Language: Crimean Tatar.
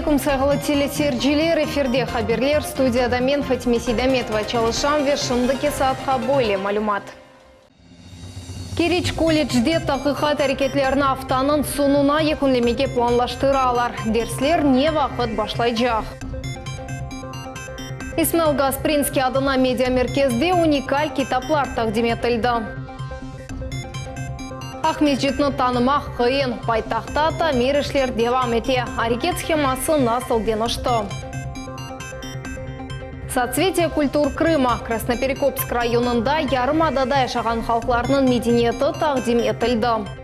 aleyküm, sayğılı teleseyirciler! Efirde haberler, studiyada men, Fatime Seydametova, çalışam ve şimdiki saatqa böyle malümat. Keriç kollecde taqiqat areketlerini aftanıñ soñuna yekünlemege planlaştıralar. Dersler ne vaqıt başlaycaq? İsmail Gasprinskiy adına mediamerkezde unikal kitaplar taqdim etildi. Aqmescitni tanımaq qıyın, paytahtta tamir işler devam ete, areket sheması nasıl deñişti? Sotsvetiye kultur Krıma, Krasnoperekopsk rayonında yarımadada yaşağan halqlarnıñ medeniyeti taqdim etildi.